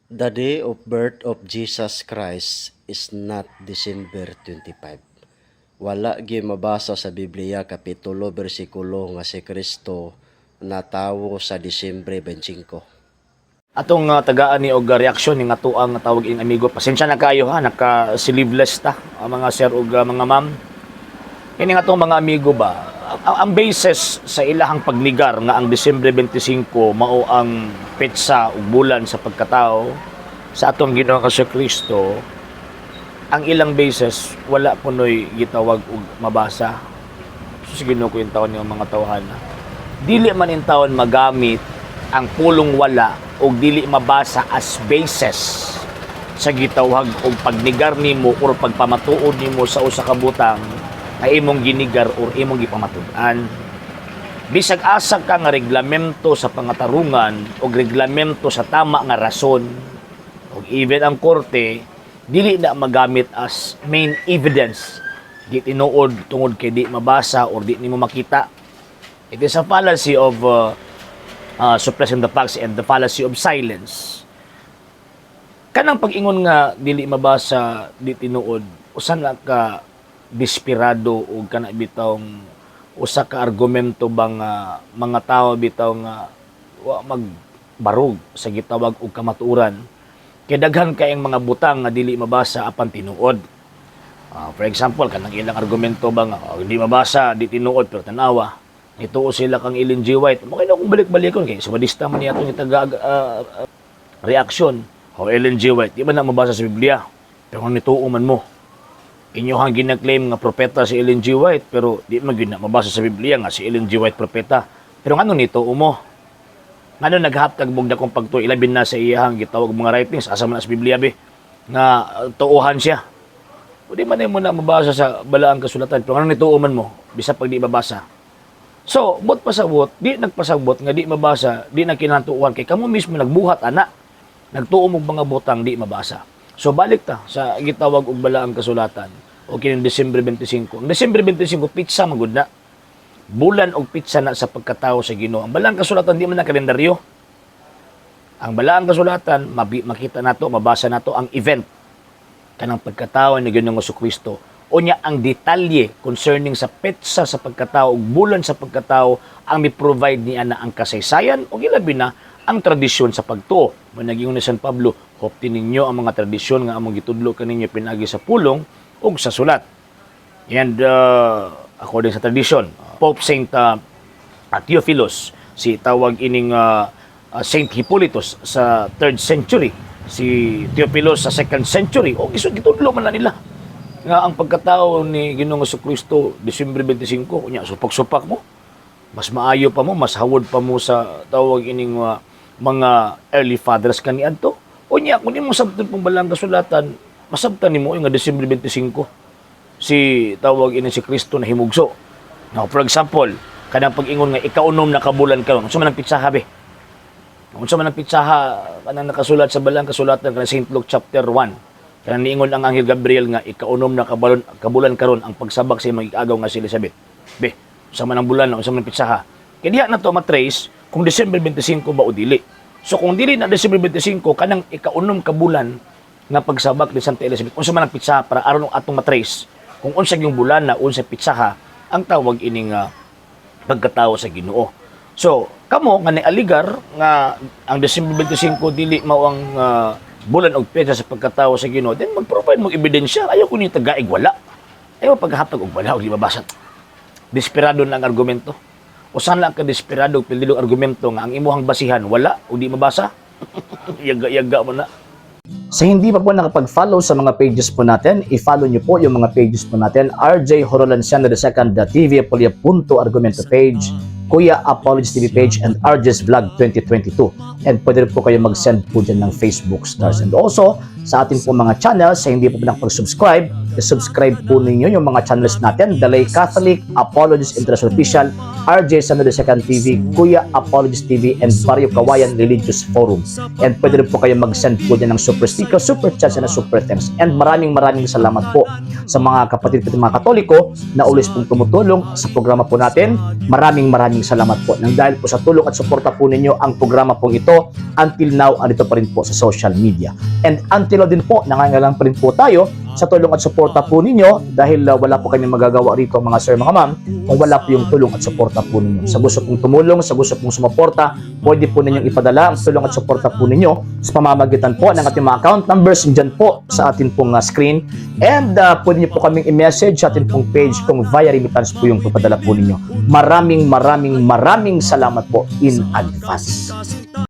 The day of birth of Jesus Christ is not December 25. Wala gyud mabasa sa Biblia, kapitulo, bersikulo nga si Kristo natawo sa Disyembre 25. Atong tagaan ni og reaksyon ni nga tuang tawag ing amigo. Pasensya na kayo ha, naka sleeveless ta ang mga sir ug mga ma'am. Kini nga atong mga amigo ba, ang basis sa ilahang pagnigar nga ang Disyembre 25 mao ang petsa ug bulan sa pagkatao sa atong Ginoong Kristo, ang ilang basis wala kunoy gitawag og mabasa. So, sige no ko yung taon ng mga tawhan. Dili man in taon magamit ang pulong "wala" og "dili mabasa" as basis sa gitawag og pagnigar nimo or pagpamatuod nimo sa usa ka butang nga imong ginigar or imong gipamatud-an. Bisag asa ka nga reglamento sa pangatarungan o reglamento sa tama nga rason og even ang korte, dili na magamit as main evidence di tinuod tungod kay di mabasa or di nimo makita. It is a fallacy of suppressing the facts and the fallacy of silence. Kanang pag-ingon nga dili mabasa, di tinuod, usa na ka desperado o kana bitawng usa ka argumento ba nga mga tao bitaw nga wa magbarog sa gitawag og kamatuoran, kay daghan kayong mga butang nga dili mabasa apan tinuod. For example, kanang ilang argumento ba nga oh, hindi mabasa, di tinuod, pero tanawa nituo sila kang Ellen G. White. Mo kay akong balik-balikon kay subadista man niya atong itaga reaksyon. O Ellen G. White, di ba na mabasa sa Biblia? Pero kung nituo man mo, inyohang gina-claim nga propeta si Ellen G. White, pero di man gyud na mabasa sa Biblia nga si Ellen G. White propeta. Pero ngano nituo mo? Ngano naghaptag mog dakong pagtuo, ilabi na sa iyahang gitawag mga writings? Asa man na sa Biblia be nga tuohan siya? O di man mo na mabasa sa balaang kasulatan, pero ngano nituo man mo bisa pag di mabasa? So, buot pasabot, di nagpasabot nga di mabasa, di na kinahanglan kay kamo mismo nagbuhat ana. Nagtuo mo mga butang di mabasa. So balik ta sa gitawag og balaang kasulatan o kining Disyembre 25. Ang Disyembre 25, petsa man gud na. Bulan og petsa na sa pagkatao sa Ginoo. Ang balaang kasulatan di man na kalendaryo. Ang balaang kasulatan makita nato, mabasa nato ang event kanang pagkatao ni Ginoong Kristo. Unya ang detalye concerning sa petsa sa pagkatao ug bulan sa pagkatao ang mi-provide ni ana ang kasaysayan ug ilabi na ang tradisyon sa pagtuo. Mao ni San Pablo, "Hupti ninyo ang mga tradisyon nga among gitudlo kaninyo pinagi sa pulong ug sa sulat." And according sa tradisyon, Pope Saint Theophilus, si tawag ining Saint Hippolytus sa 3rd century, si Theophilus sa 2nd century, o iso gitudlo man na nila nga ang pagkatao ni Ginoong Kristo Disyembre 25. Unya supak-supak mo, mas maayo pa mo, mas hawod pa mo sa tawag ining mga early fathers kaniadto. Unya kung imo sabton pong balang kasulatan, masabtan nimo nga Disyembre 25 si tawag ini si Kristo na himugso. Now, for example, kanang pag-ingon nga ikaunom na kabulan karon, unsa man ang pitsaha be? Unsa man ang pitsaha kanang nakasulat sa balang kasulatan, kanang St. Luke chapter 1? Kanang niingon ang Anghel Gabriel nga ikaunom na kabalon, kabulan karon ang pagsabak sa imong agaw nga si Elizabeth. Be, unsa man ang bulan, unsa man ang pitsaha? Kaya diha na to matrace kung December 25 ba o dili. So kung dili na December 25 kanang ikaunom ka bulan nga pagsabak ni Santa Elizabeth, unsa man ang pitsaha para aron atong matrace kung unsa yung bulan na unsa pitsaha ang tawag ining pagkatao sa Ginoo? So, kamo nga nialigar nga ang December 25 dili mao ang bulan og petsa sa pagkatao sa Ginoo, then mag-provide mo ebidensya. Ayaw ko ni tagaig wala. Ayaw paghatag og wala og di mabasa. Desperado na ang argumento. Usa lang ka desperado og pildilong argumento nga ang imuhang basihan wala o di mabasa. Yaga-yaga mo na. Sa hindi pa po nakapag-follow sa mga pages po natin, i-follow nyo po yung mga pages po natin. RJ Horolanciano II, the TV Apolia Punto Argumento page, Kuya Apologies TV page, and RJ's Vlog 2022. And pwede rin po kayo mag-send po dyan ng Facebook stars. And also, Sa ating po mga channels, sa hindi po nakapag-subscribe, subscribe po ninyo yung mga channels natin: The Lay Catholic, Apologist International Official, RJ Sano the Second TV, Kuya Apologist TV, and Barrio Kawayan Religious Forum. And pwede rin po kayo mag-send po dyan ng super sticker, super chats, and super thanks. And maraming maraming salamat po sa mga kapatid ko, mga Katoliko na always pong tumutulong sa programa po natin. Maraming maraming salamat po. Nang dahil po sa tulong at suporta po ninyo, ang programa pong ito until now andito pa rin po sa social media. And until now din po, nangangailangan pa rin po tayo sa tulong at suporta po ninyo dahil wala po kami magagawa rito, mga sir, mga ma'am, kung wala po yung tulong at suporta po ninyo. Sa gusto pong tumulong, sa gusto pong sumuporta, pwede po ninyong ipadala ang tulong at suporta po ninyo sa pamamagitan po ng ating mga account numbers dyan po sa atin pong screen. And pwede niyo po kaming i-message sa atin pong page kung via remittance po yung papadala po ninyo. Maraming maraming maraming salamat po in advance.